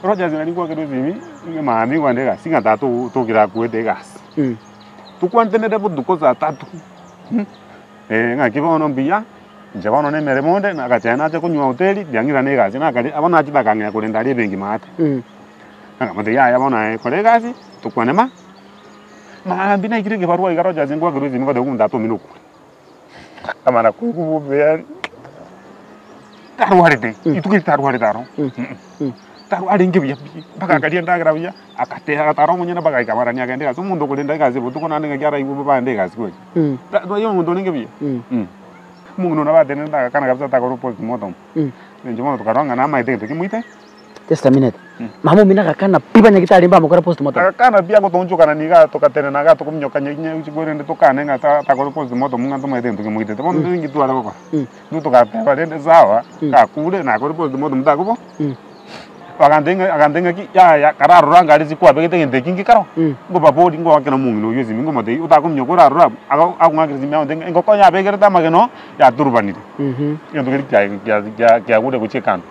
Rogers nari nkwakerwa esimi, ng'a mambia nkogenda egasi, ng'a tata otokire akwete egasi. Tokwantenere botuko saa tatu, ng'aki bono mbuya, inche bono na emeremo onde, na agachae nacha konywa hoteli, riang'ira na egasi nakare, abwo nachete akang'ea korenda aria ebenki maate. Nkamotebia yaya bono aye kora egasi, tokwane ma, maambia naikire ekebarua iga Rogers nkwakerwa esimi ngoteba omonto tata omino okure. Akamana koigwa bobe yaani, tarwarete, rituko eri tarwarete aro, tarwarenge buya pi, mpaka akaria endagera buya, akateba agatara omonyene mpaka agaika barani agende egasi, omonto okorenda egasi botuko naende ng'aki araigwe bobe aende egasi kweri, ta omonto orenge buya, omong'ina one abatenenete agakana kabisa takora postmortem, inche bono tokarora ng'a namaete egento kimoite. Just a minute. Mama omino agakana pi banyagitari mbamokora postmortem. Agakana pi agotoonchokana iga togatenena iga tokominyoka korende tokane ng'a takore postmortem ng'a ntomaete egento kemoitete. Bono ninki tware gokora? Intwe togateba rende sawa, kakure nakore postmortem takobo. Bagantebia ng'a agantebia ng'aki yaya kararora anga aria kwabegete egento eki nkekero, nkobaboria nkoakera omong'ina oyio esimi nkomotebia otakominyoka orarore abwo, ago akong'akera esimi agontebia ng'a engoko yabekerete amagena oo yaturubanire. Egento keria kia kia kiagure gochia ekando.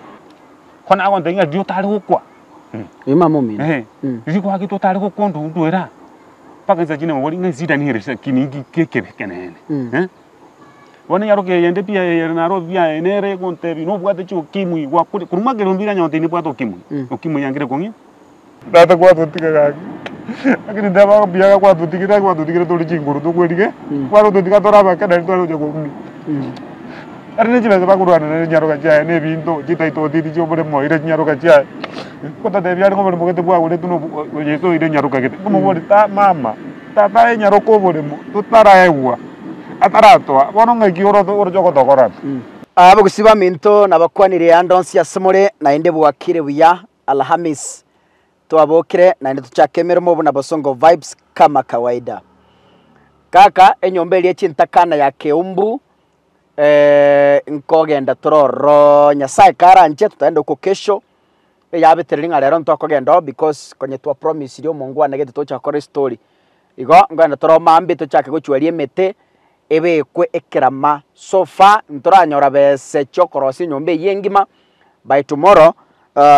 Bono agontebia ng'a riria otare gokwa, Oyo mama omino. eh, riria kwagete otare gokwa onde ondwere aa, mpaka inse chinde mobori ng'a esida nere ase lakini inki ki ekebe ekeneene eh. Bono enyaroka eye ende pi eye naro pi aye nere egontebia nobwate chi ukimwi gwakure korwa mwaka elfu mbili onye gontebia nibwate ukimwi, ukimwi yangire kong'ia. Tata kwatotiga gaki, lakini nteba mbuya iga kwatotigire gaki kwatotigire tore chinguru tokwerige, kwarototiga tore abake nari tware gocha koumia. Aria ne chibesa bakorwana nere chinyaroka chiaye na ebinto, chititle deed chia oboremo oire chinyaroka chiaye, ngotatebia are ng'a oboremo gete bwagoretwe na obo Yeso oire enyaroka gete, nkomobori ta mama, tata aye enyaroka oboremo totaraegwa, ataratoa, bono ng'aki oroche oroche ogotokora pi? Abagusii baminto nabakwanire ande onsi ase more, naende bwakire buya. Alhamis, Twabokire naende tochake emeremo buna Bosongo Vibes kama kawaida. Kaka enyomba eria chintakana ya Keumbu nkogenda tore ororo Nyasaye karanche totagende huko kesho, eyabetereri ng'a rero ntokogenda oo because konye twa promisiri omongwana gete togocha gokora estory. Igo nkogenda tore oo mambia tochake gochweria emete, ebekwe ekerama so far ntoranyora bese chiokorosia enyomba eywo engima, by tomorrow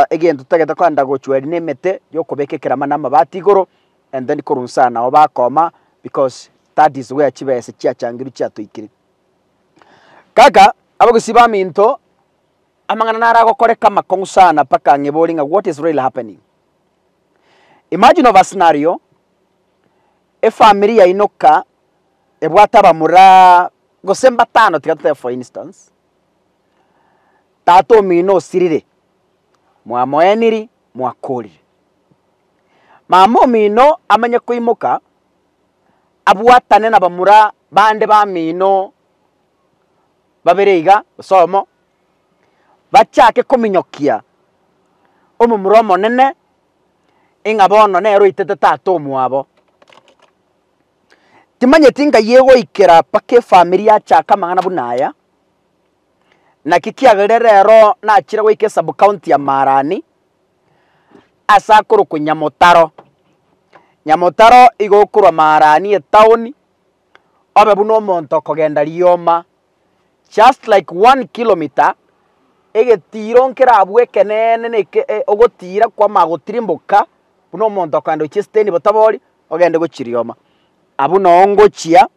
egento totagete kogenda gochweria na emete ya okobeka ekerama na amabati igoro, and then korwa inse aa nabo bakoma because that is where chibese chiachangirwe chiatoikire. Kaka, abagusii baminto, amang'ana naro agokoreka amakong'u sana mpaka ng'ebori ng'a what is really happening? Imagine of a scenario, efamiri yaino ka ebwate abamura gose mbatano tiga totebe for instance, tata omino osirire, mwamoeniri, mwakorire. Mama omino amanye koimoka, abwatane na bamura bande bamino babere iga, gose oyomo, bachake kominyokia omomura omonene, ing'a bono nere oitete tata omwabo. Timanyeti ngai egoikera mpaka efamiri yachaka amang'ana buna aya, naki kiagerire rero nachire goika esub county ya Marani, ase akorokwa Nyamotaro. Nyamotaro igo okorwa Marani etown, obe buna omonto okogenda rioma, just like one kilometer, egetiro nkere abwo ekeneene na eke ogotira kwamanya gotirimboka, buna omonto okogenda gochia esiteni botabori, ogende gochia rioma. Abwo noo ngochia,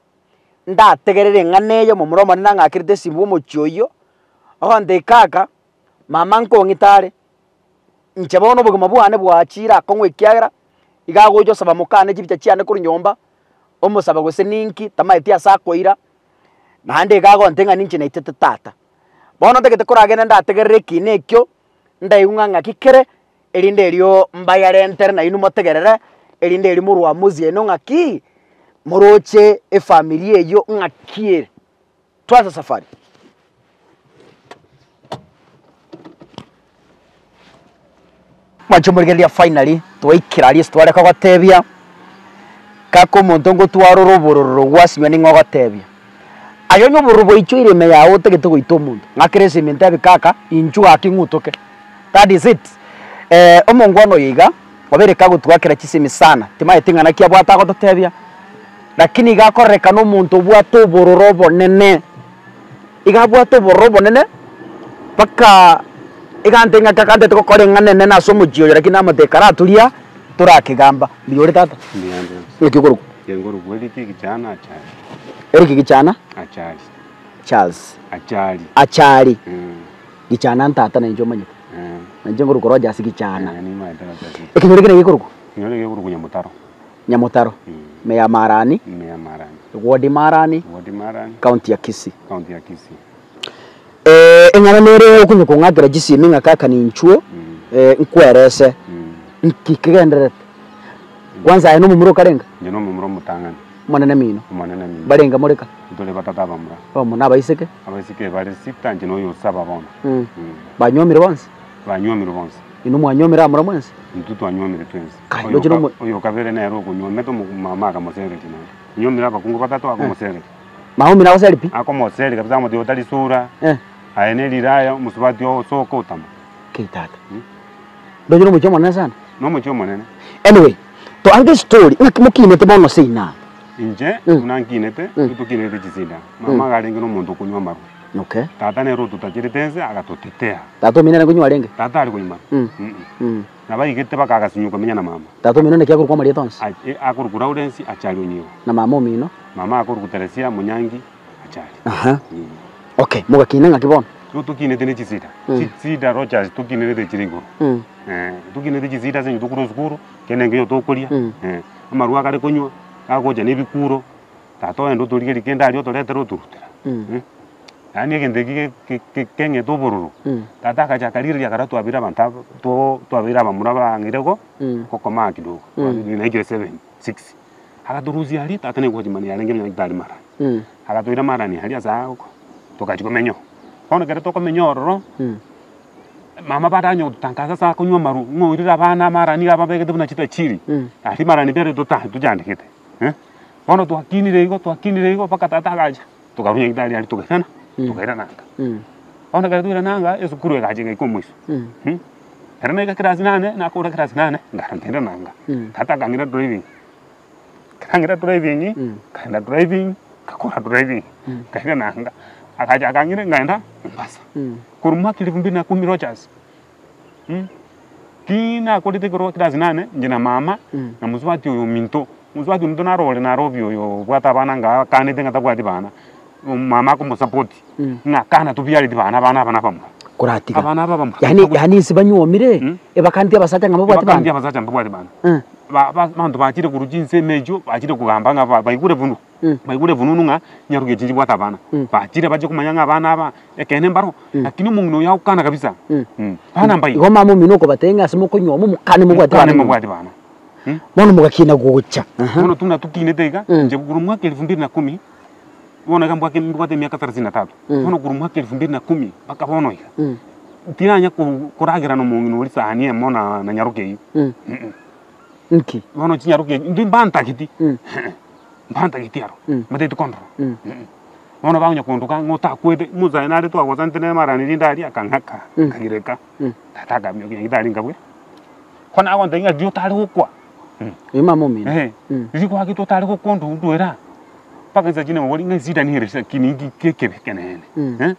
ndategerere eng'ana eye momura omonene ang'akerete esimi bwa omochie oyio, ogontebia kaka, mama nkong'ita are, inche bono obogima bwane bwachire akong'u ekiagera, iga agocha osaba mokane chibicha chiane korwa nyomba, omosaba gose ninki, tamaeti ase akoira, naende iga agontebia ng'a ninche naitete tata. Bono ntagete koragenda ndategerere ekina ekio, ndaigwe ng'a ng'aki kere, erinde erio mbayarentere nainwe motegerere, erinde erio morwamusie inwe ng'aki, moroche efamiri eyio ng'aki ere. Twansa safari. Mwanche morigereria finally, twaikire aria ase tware kogotebia, kaka omonto ngotwara ore obororo gwasinywa ning'o ogotebia. Aye onye obororo bwaichoire ime yago otagete goita omonto, ng'akere esimi ntebi kaka inchuo gaki ng'utoke, that is it. Omongwana oyo iga, obeire kagotwakera chisemi sana, timanyeti ng'a naki abwate agototebia, lakini iga akorerekana omonto obwate obororo obonene, iga abwate obororo obonene, mpaka. Iga nte ng'ake akantete gokora eng'ana enene ase omochie oyo lakini namate ekaraturia torakegamba. Mbuya ore tata? Mbuya nde. Naki okorokwa? Inche nkorokwa Eric Gichana Achari. Eric Gichana? Achari. Charles. Achari. Achari. Mm. Gichana ntata na inche omanyete. Eh. Na inche nkorokwa Rogers Gichana. Eh, nimanyete Rogers Gichana. Ekenyoro eke naki gekorokwa? Ekenyoro eke gekorokwa Nyamutaro. Nyamutaro. Mm. Ime ya Marani. Ime ya Marani. Ward Marani. Ward Marani. County ya Kisii. County ya Kisii. Eh, eng'ana nere okonya kong'akera chisimi ng'a kaka ninchuo, eh, nkwerese, nki kegendererete? Kwanza aye nomomura okarenga? Inche nomomura omotang'ani. Omonene mino? Omonene mino. Mbarenga more ka? Ntore batato abamura. Abamura na abaiseke? Abaiseke bare sita, inche noyo osaba bono. Banywomire bonsi? Banywomire bonsi. Inwe mwanywomire abamura mwensi? Intwe twanywomire twensi. Kai, ndoche nomo- Oyo okabere nere okonywomete omo- mama akamosereria naende. Nywomire abakungu batato akomosereria. Mama omino agoseri pi? Akomoseri kabisa amotebi otari sura, Eh. aye ne riraya omosubati oo osoke otama. Ki tata. Ndoche nomochie omonene sana. Nomochie omonene. Anyway, toange estory, ng'aki mokinete bono ase inaa? Inche Mm. buna nkinete, Mm. ntokinete chisida. Mama iga arenge nomonto okonywa amarwa. Okay. Tata nere ototacherete ense agatotetea. Tata omino nere konywa arenge? Tata are konywa amarwa. Mm. Mm. Mm. Nabo aigete baka agasinywa komenya na mama. Tata omino naki akorokwa amarieta onsi? Akorokwa Lawrence Achari Onyigo. Na mama omino? Mama akorokwa Teresia Munyangi Achari. Aha. Okay, mogakina ng'aki bono? Igo tokinete ne chisida. Mm. Chisida Rogers tokinerete chire igoro. Mm. Tokinete chisida ase eng'encho tokure esukuru, kende nkeiyo tokoria, Mm. amarwa agare konywa, agocha na ebikuro, tata ogende otorigerie kende aria otoretere otorutera. Mm. Yaani egento eki keng'ete obororo, tata agacha akarigereria akara twabeire abanto aba to twabeire abamura bang'eire go gokomaa kidogo, naikire seven, six. Agatorusia aria, tata nigo gochimani yarenge nonya tari marani. Agatoira marani aria ase agoko, tokachia komenya oo. Bono ekero tokomenya ororo, mama baranya gototangaza ase akonywa amarwa, ng'a oirire abana amarani iga ababegete buna chitachiri, aria marani mbere tota tochandegete. Bono twakinire igo twakinire igo mpaka tata agacha. Tokarwa nyagetari aria togairana, tokairana nka. Bono ekero twairana nka, esukuru egacha egaika omoiso, ekero naika class nane, nakora class nane, nkara nkairana nka. Tata akang'ira driving, ekero ang'ira driving, nkaenda driving, nkakora driving, nkairana nka. Agacha akang'ira nkaenda Mombasa, korwa mwaka elfu mbili na kumi Rogers. Ki nakorete ekero class nane, inche na mama, na mosubati oyo ominto, mosubati ominto naro ore Nairobi oyo obwate abana nga akanete ng'a tabwati bana, mama akomosapoti, ng'a akana tobiareti bana abana aba nabamura. Koratiga. Abana aba abamura. Yaani yaani ase banyuomire, ebakaneti abasacha ng'a mbabwati Ebakaneti bana? abasacha mbabwati bana. Ba- ba- abanto bachire korwa chinsemo echio, bachire kogamba ng'a ba- baigure buna. Baigure fununu ng'a nyaruga echi nchibwate abana, bachire bache komanya ng'a abana aba ekeene mbaro, lakini omong'ina oyo agokana kabisa, bana mbaino. Igo mama omino okobatebia ng'a ase mokonywa omo mokane mobwate Mokane bana nyuma. mobwate bana. Bono mogakina gocha. Aha. Bono tuna tokinete iga, inche korwa mwaka elfu mbili na kumi, bono iga mbwake mbwate emiaka thelathini na tatu, bono korwa mwaka elfu mbili na kumi mpaka bono iga, tiranya ko- koragera na omong'ina oria sahani emo na na nyaroke eywo, Nki? Bono chinyaroke echi, intwe mbantageti, mbantageti aro, mbatagete kondora. Bono bakonya kondoka ng'a otakwete, omosae nare twagosanete nere marani rinde aria akang'aka, akagireka, tata akamiokia nyagetari nkabua. Ko nagontebia ng'a riria otare gokwa, Oyo mama omino. eh, riria kwagete otare gokwa onde ondwera, mpaka inse chine ng'obori ng'a esida nere ase lakini inki ki ekebe ekenene.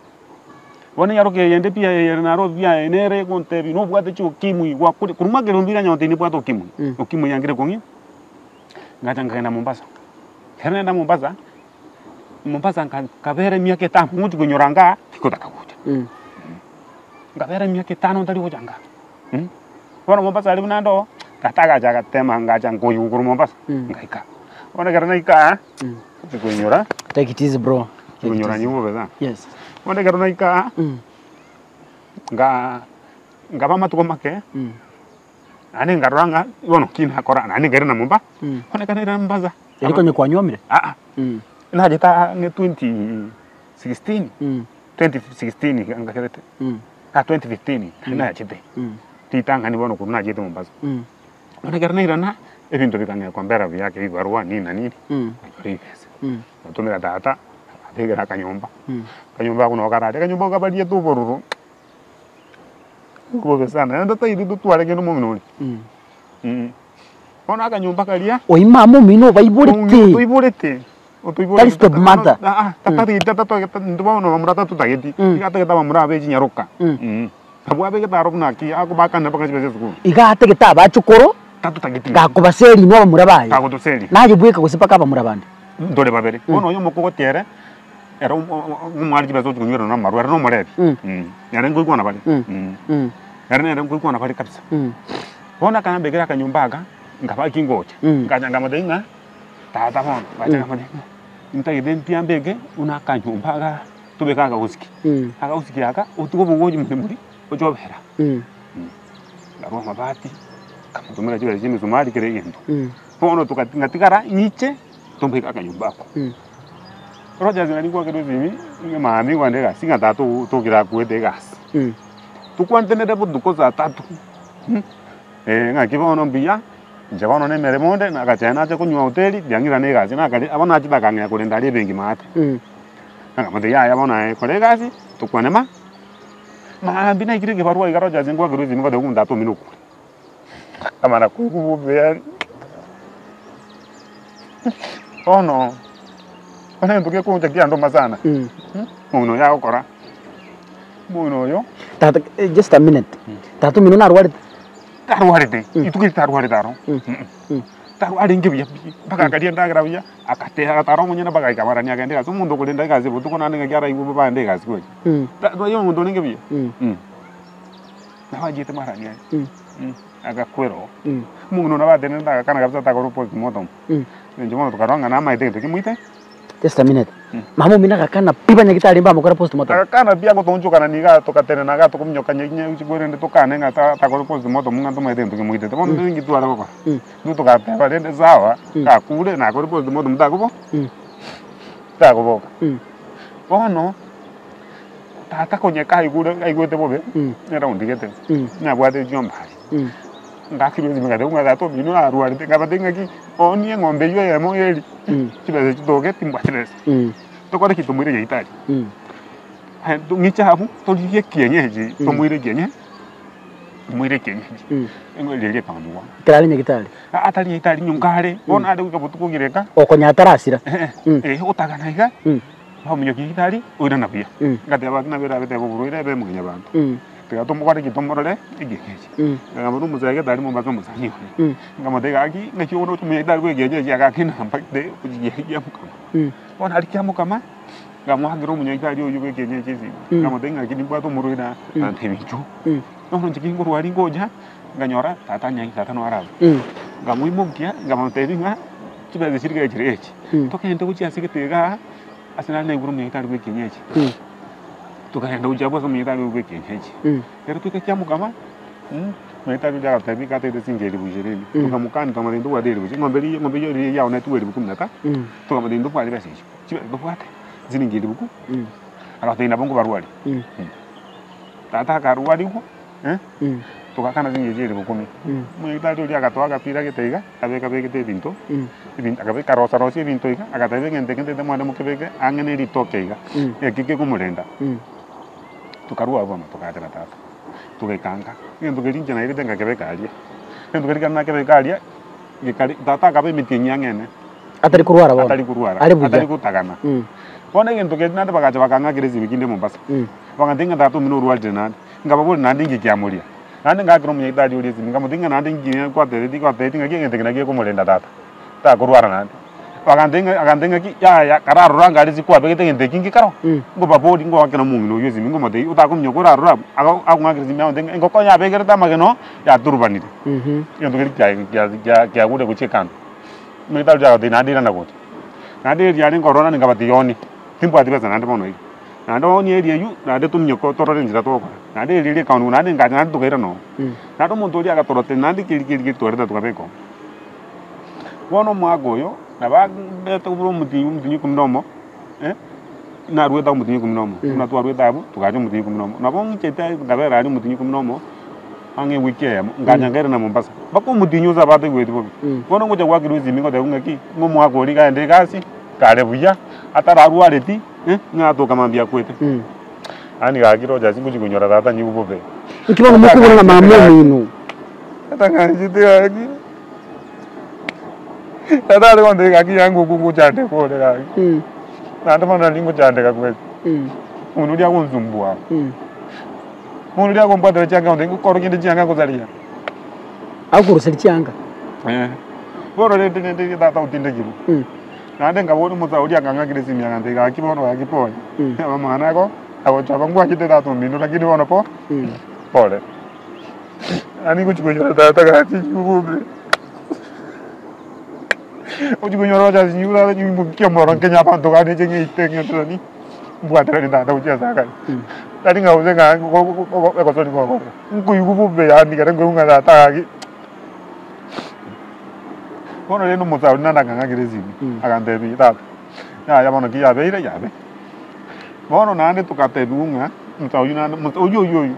Bono enyaroka eyende pi ere naro pi aye nere egontebia nobwate chi ukimwi gwakure korwa mwaka elfu mbili onye nibwate ukimwi, ukimwi yangire kong'ia, ngacha nkagenda Mombasa. Ekero nagenda Mombasa, Mombasa nka nkabera emiaka etano ngochi konyora ngaa, tikotaka gocha. Nkabera emiaka etano ntari gocha nkaa, bono Mombasa aria buna ndo, tata agacha agatema ngacha nkoigwa korwa Mombasa, ngaika. Bono ekero naika, ngochi koinyora. Take it easy bro. Take it Konyora easy. nyuma bobe sana. Yes. Bono ekero naika aa, nga nkaba amatuko make, naende nkarora ng'a bono ki nakora, naende nkairana Momba, bono ekero nairana Mombasa, Erio konya kwanyuomire? aa, nachete ang'e 2016, 2016 iga ngakerete, ah 2015 naende nachete, ritang'ani bono korwa nachete Mombasa. Bono ekero nairana, ebinto bikang'ea kombera buya ebibarua nini na nini, nkanyora ebesa. Ngatomera tata, akabekera akanyomba, akanyomba ako nabo kararia, akanyomba ako kabariete obororo, bobe sana, naende tataeti totware kende omong'ina oria, Bono akanyomba karia, Oyio mama omino obaiborete. otoiborete, Tari step mother. Aa, tatageti tata intwe bono bamura tatotageti, iga atagete abamura abe chinyaroka. Nabwo abegete aro buna ki akobakana mpaka chibesa esukuru. Iga atagete abachukuru, Tatotageti. gakobaseria inwe abamura baye. Gagotoseria. Naye bweka gose mpaka abamura bande. Ntore babere. Bono oyo omokogoti ere, ere omware chibesa ochi konywera na amarwa, ere nomorebi. Ere nkoigwana bare. Ere nere nkoigwana bare kabisa. Bono akambekera akanyomba aka, nkaba kingocha, ngacha nkamotebia ng'a tata bono, ngacha nkamotebia ng'a ntagete mpiambe eke buna akanyomba aka tobeke akagosiki, akagosiki aka otige obogochi more oche obera. Nkarwa amabati, nkamotomera chibesa chia emisumari kera egento. Bono togati ngatigara ng'iche tombeke akanyomba ako. Rogers nari nkwakerwa esimi, ng'a mambia nkogenda egasi, ng'a tata tokire akwete egasi. Tokwantenere botuko saa tatu, ng'aki bono mbuya, inche bono na emeremo onde, nagacha nacha konywa hoteli, riang'irana egasi nakare abwo nachete akang'ea korenda aria ebenki maate. Akamotebia yaya bono aye kora egasi, tokwane ma, maambia naikire ekebarua iga Rogers nkwakerwa esimi ngoteba omonto tata omino okure. Akamana koigwa bobe yaani, bono, bono egento gekoncha kiandoma sana, omong'ina oyo agokora. Omong'ina oyo. Tata eh, just a minute. Tata omino narwarete? Tarwarete, rituko eri tarwarete aro, tarwa arenge buya pi, mpaka akaria endagera buya, akateha agatara omonyene mpaka agaika barani agende egasi, omonto okorenda egasi botuko naende ng'aki araigwe bobe aende egasi kweri. Ta oyo omonto orenge buya, nabo achiete marani aye, agakwera oo. Omong'ina oyo nabo atenenete agakana kabisa takora postmortem, eng'encho bono tokarora ng'a namaete egento kemoite. Just a minute. Mama omino agakana pi banyagitari mbamokora postmortem. Agakana pi agotoonchokana nigo atokatenena iga atokominyokania kinya kwerende tokane ng'a ta takore postmortem ng'a ntomaete egento kemoitete. Bono ninki tware gokora? Intwe togateba rende sawa, kakure nakore postmortem takobo takoboka. Bono, tata konya kaigure aigwete bobe, nere ondigete, nabwate chiombe aria. Ngakirwa esimi ngateba ng'a tata omino arwarete, nkabatebia ng'aki, oonie eng'ombe eywo eyemo eri, chibesa chitoke timbwati besa. Tokore ki tomoire nyaitari. Aye tong'iche abwo, torigie ekienyeji, tomoire ekienye, tomoire ekienyeji. Eng'ombe eria ekaonigwa. Ekero are nyagetari. Aa atari nyagetari nyonka are, bono are goika botuko gireka. Okonya atarasira. Eh, otagana iga, bamonyokia nyagetari, oirana buya. Ngateba gaki nabo erabe teba oborwaire ebe mwanyabanto. Tiga tomokore ki tomorore ekienyeji. Nkagamba na omosae gete aria Mombasa omosani one. Nkamotebia gaki ng'aki obono oche omonyagetari bwa ekienyeji agaka enamba gete gochia kiamokama. Bono aria kiamokama, nkamoakera omonyagetari oywo bwa ekienyeji esimi. Nkamotebia ng'aki nimbwate omorwaire aa, agantebia inchuo. Bono inche kinkorwa aria ngocha, nkanyora tata anyang'e tata naro abwo. Nkamoimokia, nkamotebia ng'a chibesa chiri iga chire echi, togende gochia ase gete igaa, ase nare naigure omonyagetari bwa ekienyeji. Tokagenda gochia abwo ase omonyagetari oyio bwa ekienyeji. Ekero twaika kiamokama, omonyagetari oria agatebia iga atagete siringi elifu ishirini. Tokamokania tokamotebia ntobwate elifu ishirini, eng'ombe riria eng'ombe eywo riria yaonetwe elifu kumi na tano, tokamotebia ntobwate besa echio, chibesa ntobwate siringi elifu kumi. Agatotebia nabo nkobarwaria. Tata akarwarigwa, togakana siringi echio elifu kumi. Omonyagetari oria agatoa agapira gete iga, abeka abegete ebinto, ebinto akabeka arosa rosia ebinto iga, agateba egento eke ntagete mwande mokebeke ang'e na eritoke iga, eki kekomorenda. Tokarua abwo bono togachera tata, togaika nka, egento keria inche nairete nkakebeka aria, egento keria ekero nakebeka aria, gekare tata akaba emetienyi ang'e ene. Atari korwara bono. Atari korwara, Are buya. atari gotagana. Bono egento keria naende bagacha bakang'akera esimi kinde Mombasa, bagantebia ng'a tata omino orwarire naende, nkababoria naende inki kiamoria, naende ngaakera omonyagetari oria esimi nkamotebia ng'a naende inki kwatebetie kwatebetie ng'aki egento eke nakio gekomorenda tata, takorwara naende. Bagantebia ng'a agantebia ng'aki yaya kararora anga aria ase kwabegete egento eki nkekero, nkobaboria ngoakera omong'ina oywo esimi ngomotebia otakominyoka orarore abwo, aga akong'akera esimi agontebia ng'a engoko yabekerete amagena oo, yaturubanire. Egento keria kia kia kia kiagure gochia ekando. Omonyagetari oria agatebia naende irana gocha. Naende eria arenge ororo naende nkabatebi oonie, timbwati besa naende bono iga. Naende oonie eria eywo, naende tominyoke torore enchera togokora. Naende eria eria ekaonigwa naende nkacha naende tokairana oo. Naende omonto oria agatoroteria naende keri keri keri twareta tokabeka oo. Bono omwaka oyo, nabo abete buna omotienyi omotienyi ikomi na omo, naruete omotienyi ikomi na omo, buna twaruete abwo, togacha omotienyi ikomi na omo. Nabo ng'ichete nkabera aria omotienyi ikomi na omo, ang'e ewiki eyemo, nkacha nkairana Mombasa, mpaka omotienyi ose abataigweti bobe. Bono ngocha goakerwa esimi ngotebiwa ng'aki, ng'a omwaka oria iga aende egasi, kare buya, atararwareti, ng'a atoka mambia akwete. Yaani gaki roche ase ngochia konyora tata nyigwe bobe. Inki bono mokobuna na mama omino? Atang'anchete gaki. Tata are gontebia gaki yangu okwo ngochandeka ore gaki. Naende bono nari ngochandeka kweri. Omonto oria agonsumbua. Bono riria agombwatera chianga agontebia ngokora kende chianga ngosaria. Agokoruseria chianga? Eh. Bono rende rende tata otindekirwe. Naende nkaboria omosae oria akang'akera esimi agantebia gaki bono gaki pole. Amang'ana ako agochaba ngwachete tata omino lakini bono po pole. Yaani ngochia konyora tata gaki nyigure. Ngochia konyora ocha nyigure tata nyimokia omoro nkenye abanto gani inche ng'eite ng'enterani mbwaterani tata gochia ase akare. Tari ng'a gose ng'a egosori gokora, nkoigwa bobe yaani ekero nkoigwa ng'a tata gaki. Bono rende omosae oria naende akang'akera esimi, agantebia tata, yaya bono ki yabeire yabe. Bono naende togatebiwa ng'a omosae oyio naende omosae oyio oyio oyio,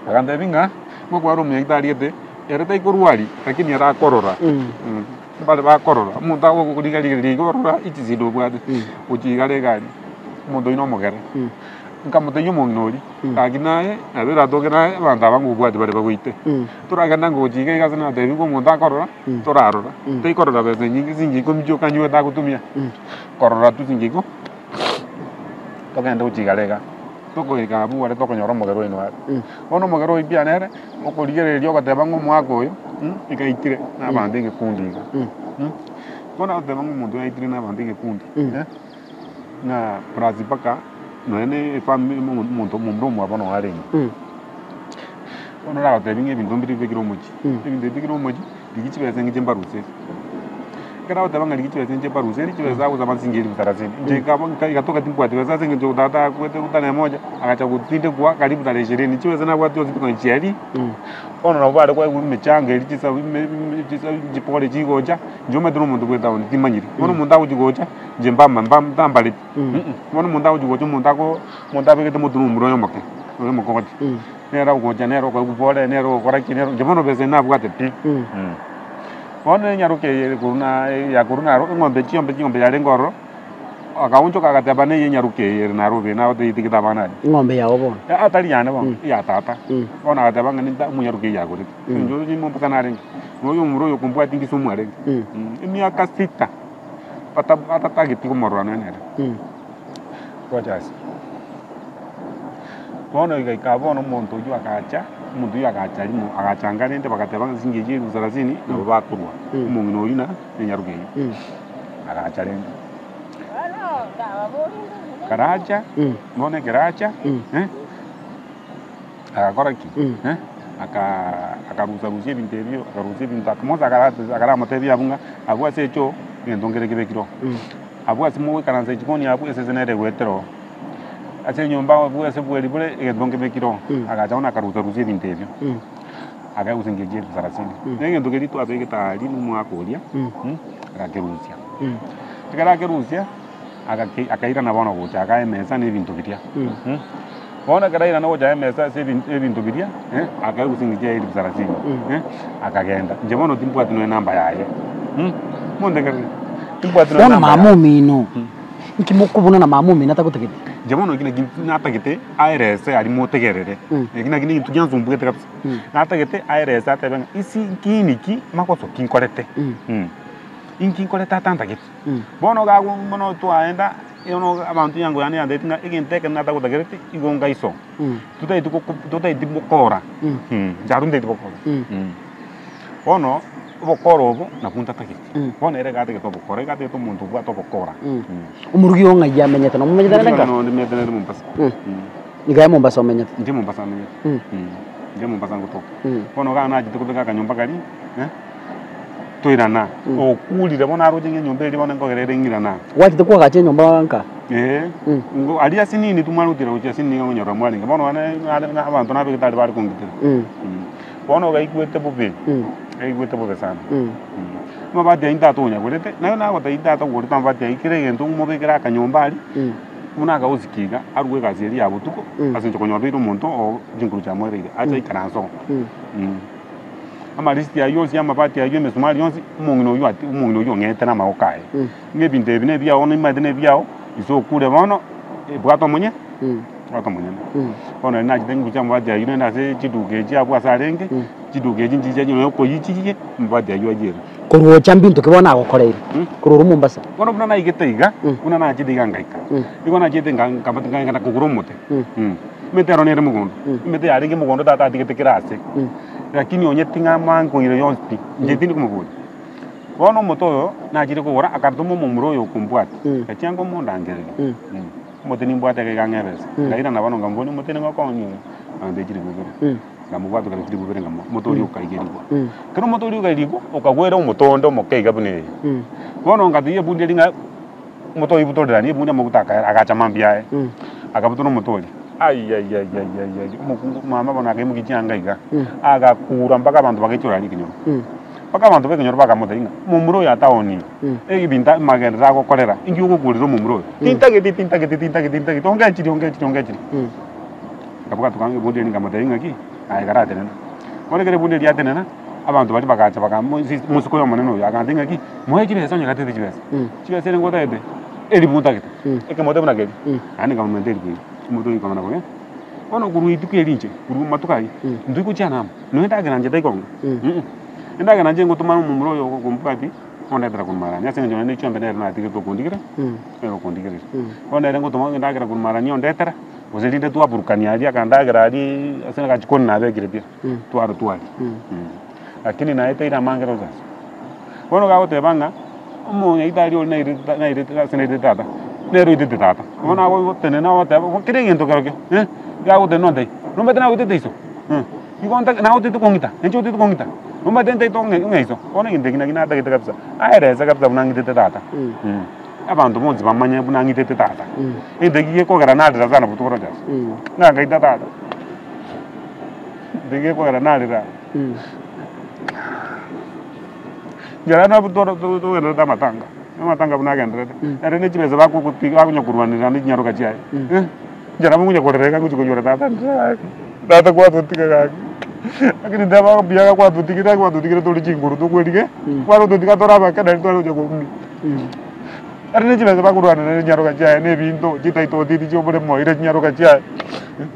agantebia ng'a ngokware omonyagetari gete, ere taikorwaria lakini ere akorora, mbare bakorora, omonto agokoriga riga orora echisida obwate, gochia igare egari, omonto oyio na omogere. Nkamotebia omong'ina oria, gaki naye, nabo eratoke naye abanto aba ngobwati bare bagoite. Toragenda ngochia iga iga ase natebiwa omonto akorora, torarora, taikorora besa enyinge siringi ikomi chioka nywe tagotumia, korora tu siringi iko, togende gochia igare iga. Tokoika abwo bare tokonyora omogere oino are. Bono omogere oyio pi nere, okorigereria ogoteba ng'a omwaka oyo, iga aitire na abanto egekundi iga, bono agoteba ng'a omonto oyo aitire na abanto egekundi, ng'a plus mpaka nonya na efamiri omonto omomura omwabo noo arenge. Bono oragotebi ng'a ebinto mbire bibekire omochie, ebinto ebi bibekire omochie, rigia chibesa eng'e chimbaruseri. Ekero agoteba ng'a rigia chibesa inche mbaruseri, chibesa agosaba nsinche elifu thelathini, inche nkaba nka igatoka timbwati besa ase eng'encho tata akwete tarehe moja, agacha gotindekwa karibu tarehe ishirini, chibesa nabwate chionsi mpaka chiaria. Bono nabo bare koegwa emechango eria chisabu chipore chigocha, inche omanyete na omonto bwa etown timanyiri. Bono omonto agochi gocha, inche mbama ntambareti, bono omonto agochi gocha omonto ako omonto abegete motwe na omomura oye omoke, oyo omokogoti, nere ogocha nere okoegwa pore, nere ogokora ki, nere inche bono besa eye nabwate pi. Bono enyaroka eye korwa na ya korwa naro eng'ombe chiombe ching'ombe yarenge ororo, akaonchoka agateba neye enyaroka eye ere naro obe nagotegetigete abana aria. Eng'ombe yago bono. Aa tari yane bono, eya tata. Bono agateba ng'a ninta omonyaroka eye yagorete. Inche oroche Mombasa narenge, na oyo omomura oyo okombwatia Kisumu arenge. Emiaka sita, bata batatageti komorora nonya nere. Rogers. Bono igaika bono omonto oyio agacha, omonto oyio agacha rimo, agachanga rende bagateba ng'a chisingi echio elifu thelathini nabo bakorwa, omong'ina oyio na enyaroka eyio. Agacha rende, karacha, bono ekero acha, agakora ki? Aka akarusa rusia ebinto ebio, akarusia ebinto aka Musa akaramotebia abwo ng'a abwo ase echoo, egento nkere kebekire oo. Abwo ase mogoikaransa echikoni abwo esese nere egoetera oo. Ase enyomba abwo ase bweri bore egento nkebekire oo. Agacha bono akarusa rusia ebinto ebio, akaegusa engencho ya elfu thelathini. Na egento keria twabegete aria na omwaka oria, agakerusia. Ekero akerusia, agake akairana bono gocha aka emesa na ebinto biria, Bono ekero airana gocha emesa ase ebinto biria, akaegusa engencho ya elfu thelathini, akagenda. Inche bono timbwati nonya enamba yaye, montegerere, timbwati nonya Bono enamba mama yaye. omino, inki mokobuna na mama omino atagotagete? Inche bono eki naki natagete aerese aria motegerere, eki naki negento giansumbugete kabisa. Natagete aerese atebe ng'a isi nkini ki magoso ki nkorete, inki nkorete atantageti. Bono iga agwo mono twaenda. Bono abanto yango yane yantebeti ng'a egento ekero natagotakereti igo ngaiso, totaeti goko totaeti bokora inche aro ntaeti bokora Bono, obokora obo nabwo ntatageti, bono ere iga atagete obokora, iga atagete omonto obwate obokora. Omorugi oo ng'ai amenyete? Nomomenyete nere nka? Omorugi one nimenyete nere Mombasa. Iga aye Mombasa omenyete? Inche Mombasa amenyete, inche Mombasa ngotoka. Bono iga nachete kobeka akanyomba karia. Toirana, okurire bono aroche ng'a enyomba eria bono nkogera ere ng'irana. Gwachete koagacha enyomba nka? Ee, ngo aria asinini tumwarutire gochia asinini iga okonyora mwarenge. Bono one nare na abanto nabegete aria bare kongitera. Bono gaigwete bobe, gaigwete bobe sana. Amabati ayio ntatonyagorete, naye nagotebia ntatagorete amabati ayio kera egento mobekere akanyomba aria, buna akaosiki iga, arwe egasi eria ya botuko, ase eng'encho konyora obeire omonto oo chinguru chiamoereire, ache aikaranse oo. Amarisiti ayio onsi, amabati ayio, emesumari yonsi, omong'ina oyio ati omong'ina oyio ong'ete namagoko aye. Ng'a ebinto ebi nebiao nimanyete nebiao, inse okure bono, bwata omonye, bwata omonyene. Bono riria nachete ngocha amabati ayio naende ase chiduka echi abwo ase arenge, chiduka echi nchicha nonya okoyichirie, amabati ayio ayiere. Korwa ocha mbinto ki bono nagokoreire? Korwa orwo Mombasa. Bono buna naigete iga, buna nachete iga ngaika, nigo nachete nka- nkabati nkagenda kogora omote, emete ero nere mogondo, emete yarenge mogondo tata atigete kera ase, lakini onye ting'ama nkoira yonsi pi, inche tindi komoboria. Bono omote oyo, nachire kogora akantoma omomura oyo okombwatia, gachia nkomondangereria, omote nimbwate iga iga ang'e ebesa, nkairana bono nkamoboria omote nigo okoonia oyo, agantebia chilifu ibere. Nkamobwatokera chilifu ibere nkamoa, omote oria okaigerigwa. Ekero omote oria okaigerigwa, okagwera omote onde omoke iga buna eye. Bono ngatebia ebundi eria ng'a omote oyo oibutoreranie, ebundi amaguta akaera, agacha mambia aye, akabutora omote oria, aiaiaiaiaiai omokungu mama bono akaimokia chianga iga, agakura mpaka abanto bagaichora aria ekenyoro. Mpaka abanto ba ekenyoro bakamotebia ng'a momura oyo ataoni, ebinto amagenderero agokorera, inki ogokurera omomura oyo? Tintageti tintageti tintageti tintageti, ongechiri ongechiri ongechiri. Nkabwata kwango ebundi eria nkamotebia ng'aki, aye karatenena. Bono ekero ebundi eria yatenena, abanto baria bagacha bakamo mosiko oyo omonene oyo agantebia ng'aki, moe chibesa onye gatete chibesa, chibesa ere ngotagete, elifu ntagete, ekemote buna keria, naende nkamomenta elifu eyio, omote oyio okamana kobe. Bono korwa rituko eri inche, korwa amatuko ayio, intwe gochiana amo, nonya endagera inche taikonga, endagera inche ngotomana omomura oyo okombwati. Ondetera korwa marani, ase eng'encho naende chiombe nere natigete okondigera, nere okondigereria. Bono nere ngotoma endagera korwa marani ondetera, gose rinde twaburukania aria akandagera aria ase agachikoni nabekire pi, twaro twaria. Lakini naeteire amange Rogers. Bono gagoteba ng'a, omonyaitari oria nairete nairete ase nairete tata, nere oitete tata. Bono agotenena ogoteba kera egento kerokio, iga agotenena ontebia, nomanyete nagoitete iso? Igo ntagete nagotete kong'ita, ninche otete kong'ita, nomanyete ntaete ong'e ong'e iso, bono egento eki naki natagete kabisa, aerese kabisa buna ng'itete tata abanto bonsi bamanye buna ng'itete tata, egento eki gekogera narera sana botuko Rogers, ng'a nkaita tata, egento eki gekogera narera, ekero nabo toro togendererete amatanga, amatanga buna agendererete, ere ne chibesa bakogotiga bakonya korwanera ne chinyaroka chiaye. Inche nabo ngonya korera iga ngochia konyora tata gaki, tata kwatotiga gaki, lakini nteba mbuya iga kwatotigire gaki kwatotigire tore chinguru tokwerige, kwatotiga tore abake naende tware gocha koumia. Ere ne chibesa bakorwanera chinyaroka chiaye na ebinto, chititle deed chia oboremo oire chinyaroka chiaye,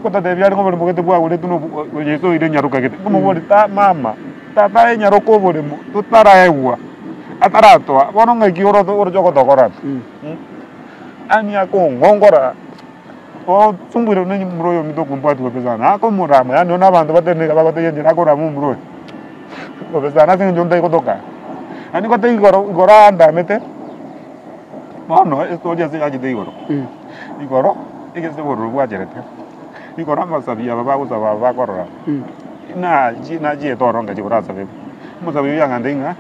ngototebia are ng'a oboremo gete bwagoretwe na obo Yeso oire enyaroka gete, nkomobori ta mama, tata aye enyaroka oboremo totaraegwa, ataratoa, bono ng'aki oroche oroche ogotokora pi? Yaani akong'ongora. Osumbuire buna omomura oyo ominto okombwatia bobe sana, akomorama yaani bono abanto batenene iga bagotebia enchera akorama omomura oyo bobe sana ase eng'encho ntari gotoka. Yaani gote igoro igoro andamete, bono estori ase yachete igoro, igoro egese obororo bwacherete, igoro amasabi aba bagosaba aba bakorora, nachi nachiete ororo ngachia korasabekwa, omosabi oyio agantebia ng'a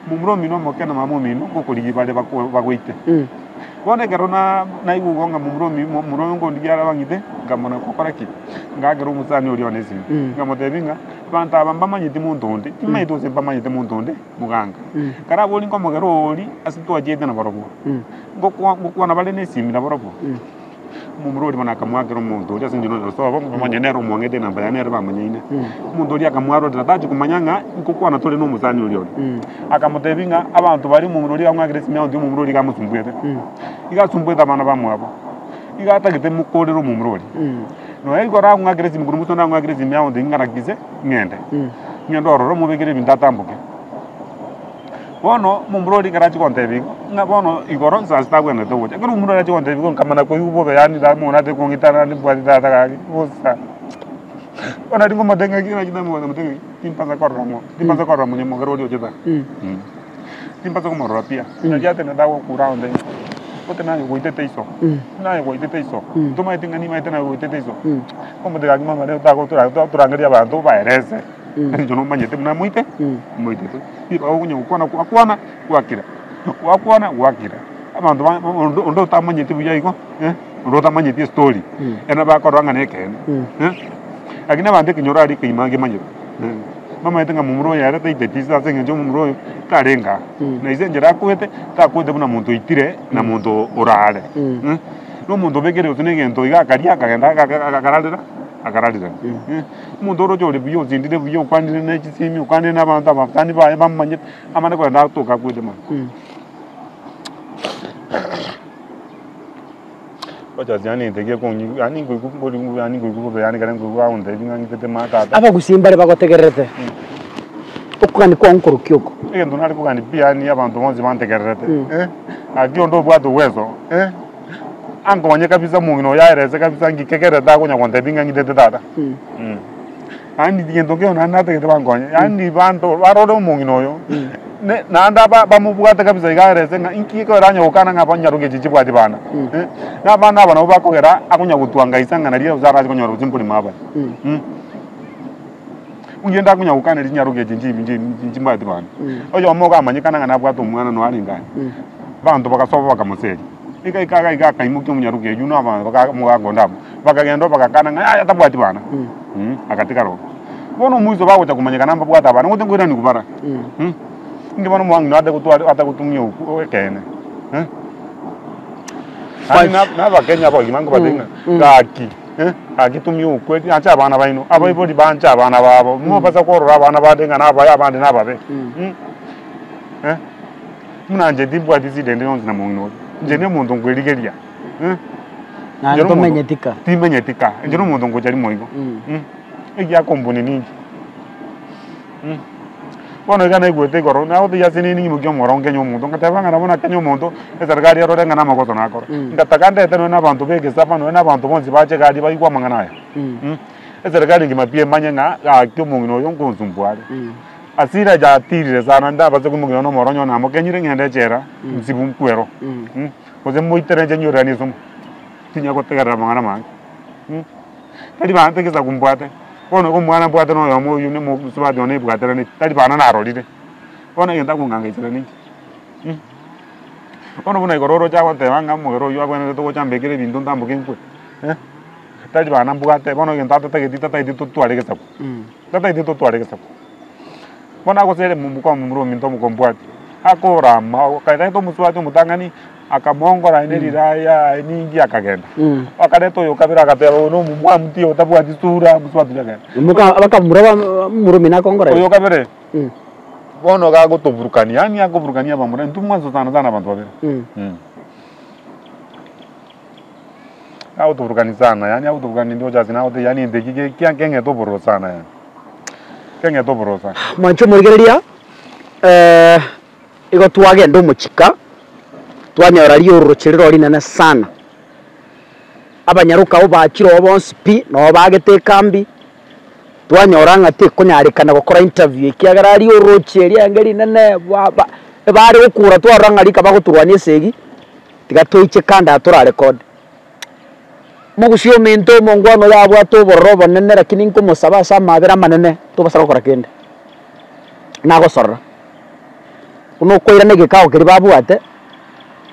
momura omino omoke na mama omino ngokorigia bare bako bagoite. Bono ekero naigwa igo ng'a momura omi momura oyo nkondigia are abang'ite, nkamanya gokora ki? Ngaakera omosani oria one esimi, nkamotebia ng'a abanto aba mbamanyeti monto onde, timanyeti gose mbamanyete monto onde moganga. Karaborie nkomogera oria ase twachiete nabarobwo, ngokwa ngokwana bare na esimi nabarobwo. Omomura oria bono akamoakera omonto oria ase eng'encho nonya osobo, bamanye nere omwang'ete enamba yaye nere bamanyaine. Omonto oria akamwarorera tachi komanya ng'a nkokwana tore na omosani oria ore. Akamotebia ng'a abanto baria omomura oria amwakere esimi agotebi omomura oria iga amosumbuete, iga asumbuete abana bamwabo, iga atagete mokorere omomura oria. Nonya igoro amwakere esimi korwa mosondo amwakere esimi agotebi ng'arakise ng'ende, ng'ende ororo mobekere ebinto atamboke. Bono omomura oria ekero achia gontebia igo, ng'a bono igoro saa sita abwenerete gocha. Ekero omomura oria achia gontebia igo nkamanya koigwa bobe yaani omong'ina atari kong'ita naende mbwate tata gaki bosa. Bono nari nkomotebia ng'aki naki namotebia ng'aki timbasa korora mo timbasa korora monyamogera oria ochete aa, timbasa komorora pi, nari atenenete agokura agontebia ote naye gwaitete iso, naye gwaitete iso, ntomaeti ng'a nimaete naye gwaitete iso, nkomotebia gaki mama rero torangerie abanto obaerese. Inche nomanyete buna moite, moitete. Nigo okonya gokwana gwakwana gwakira, gwakwana gwakira. Abanto ba onde onde otamanyeti buya igo, onde otamanyeti estori, ere bakorora ng'a nekeene, lakini abanto ekenyoro aria ekegima nkemanyete, bamanyete ng'a momura oyo ere taiteti ase ase eng'encho omomura oyo tarenge aa. Na ase enchera akwete, takwete buna monto oitire na monto orare, na omonto obekire gose na egento iga akaria akagenda akararera akararera. Omonto oroche ore buya osindire buya okwanire ne chisimi okwanire na abanto abasani baye bamomanyete amanye kogenda atoke akwete mono. Ochache yaani egento ekia kong'igwa yaani nkoigwa mbori yaani nkoigwa bobe yaani ekero nkoigwa bagontebia ng'a ng'itete ma tata. Abagusii mbare bagotegererete. Okogania kwao nkorokia oko. Egento nare kogania pi yaani abanto bonsi bantegererete, eh, gaki onde obwate uwezo, eh, ankonye kabisa omong'ina oyo aerese kabisa ng'ike ekere takonya gontebia ng'a ng'itete tata. Yaani gento nkeiyo naende natagete bankonye, yaani banto barore omong'ina oyo, ne naende aba bamobwate kabisa iga aerese ng'a inki ekero anya gokana ng'a abanyaroke echi chibwati bana, na abana aba nabo bakogera akonya gotwanga inse ng'a naria gose arache konyora gose mborimo abare. Oyio ndakonya gokana chinyaroke echi nchi nchi nchimbwati bana. Oyomo okamanyekana ng'a nabwate omwana noyo arenge aria. Abanto bagasoa bakamoseria. Ekaika iga iga akaimokia omonyaroke oyio na abanto baka omogaka onde abwo. Bakagenda bagakana ng'a yaya tabwati bana, agatigara oo. Bono omoiso bagocha komanyekana mbabwate abana, ngocha nkoiraniwa bara, inki bono omong'ina atagotwara atagotumia okwo ekeene. Naende na na abakenya abagima nkobatebia ng'a gaki. Gaki tumia okwe, ancha abana baino, abaibori banche abana babo, mobasa korora abana bande ng'a nabaye abande nababe. Buna inche timbwati shida ende yonsi na mong'ina oria, inche na omonto nkwerigeria, Naende Inche na omonto tomenyeti ka. timenyeti ka, inche na omonto ngocha rimo igo, egiakombuni ninki. Bono iga naigwete igoro, nagotebi ase nini ng'imokie omoro nkenye omonto, ngateba ng'a nabo nakenye omonto, eserikari erore ng'a namagoso nakora. Ngataka ndete nonye na abanto ba egesaba, nonye na abanto bonsi bache iga aria baigwe amang'ana aya. Eserikari engima pi emanye ng'a gaki omong'ina oyo nkonsumbua are. Hasira yatirire sana ndabase koimokia nonye na omoro onye namokenyire ng'ende echela, nsibu nkwero, gose moitere inche nyoreranie esumu, tinya gotegerera amang'ana mange. Tari banto egesaku mbwate. Bono igo omwana mbwate na oyomo oyio ne mosubati one ebwateraneti, tari bana narorire. Bono egento akong'angaisera ninki? Bono buna igoro oroche agoteba ng'a omogere oyio abwenerete gocha ambekere ebinto ntamboke nkwe, tari bana mbwate, bono egento atatageti tatageti totware egesaku, tatageti totware egesaku. Bono agosere moka omomura ominto omokombwati, akorama, akareta omosubati omotang'ani. Akamongora aye neriraya aye ninki akagenda. Akareta oyo kabere agateba oyo nomomwamu ti otabwati sura mosubati oria akagenda. Moka bakamura ba momura akongora Oyo kabere bono iga agotoburukania yaani akoburukania abamura intwe mwanso sana sana abanto babere. Agotoburukania sana yaani agotoburukania ndoche ase nagotebia yaani egento eki ge kia keng'ete obororo sana yaani, keng'ete obororo sana. Mwanche omorigereria Igo twagenda omochika, twanyora riororoche rire rinene sana. Abanyaroka abwo bachire oo bonsi pi, noo bagete ekambi, twanyora ng'a tekonyarekana gokora interview ekiagera riororoche riaenge rinene ba ba ebare gokura twarora ng'a rika bagotorwania esegi, tiga toiche kando aa torarekode. Mogusia ominto omongwana oyo abwate obororo obonene lakini nkomosaba ase amabera amanene, tobasa gokora kende, nagosorora. Buna okoirana egekao keria babwate,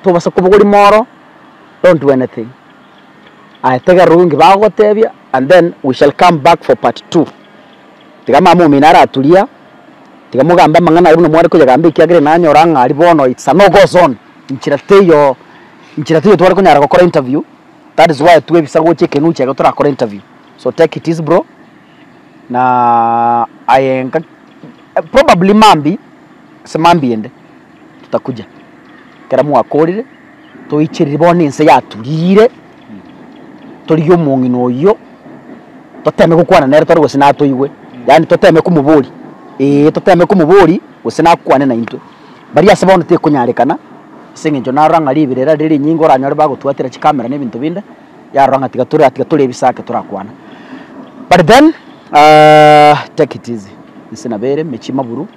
tobasa kobogoria moro, don't do anything. Aye tegerera oyio nki bagogotebia and then we shall come back for part two. Tiga mama omino araturia, tiga mogambe amang'ana aria buna mware koyagamba ekiagera nanyora ng'a aria bono it's a no go zone, nchera teiyo nchera teiyo tware konyara gokora interview, that is why twebisa gocha ekenucha iga torakore interview. So take it easy bro, na aye nka probably mambia, ase mambia ende, tutakuja, ekero mwakorire, toichereri bono ense yaturire, torigie omong'ina oyio, toteme gokwana nere tore gose natoigwe, yaani toteme komoboria, eeh toteme komoboria gose nakwane naintwe. Baria ase bono tekonyarekana, ase eng'encho narora ng'a riberera rire rinyinge oranyore bagotwatera chikamera na ebinto binde, yarora ng'a tiga tore tiga tore ebisake torakwana. But then take it easy, inse nabo ere mechie maburu,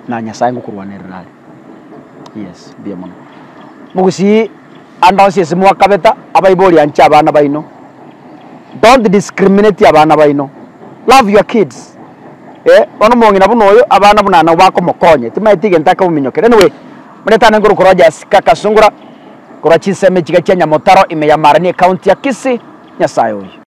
na Nyasaye ngokorwanerera are, yes mbuya mono. Mogusii ande onsi ase mwakabeta, abaibori anche abana baino, don't discriminate abana baino, love your kids eh, bono omong'ina buna oyo, abana buna nabo bakomokonya, timaeti egento akomominyokera. Anyway, moretane nkorokwa Rogers Kaka Sungura, korwa chinsemo echiga chia Nyamotaro, ime ya Marani, ecounty ya Kisii, Nyasaye oyio.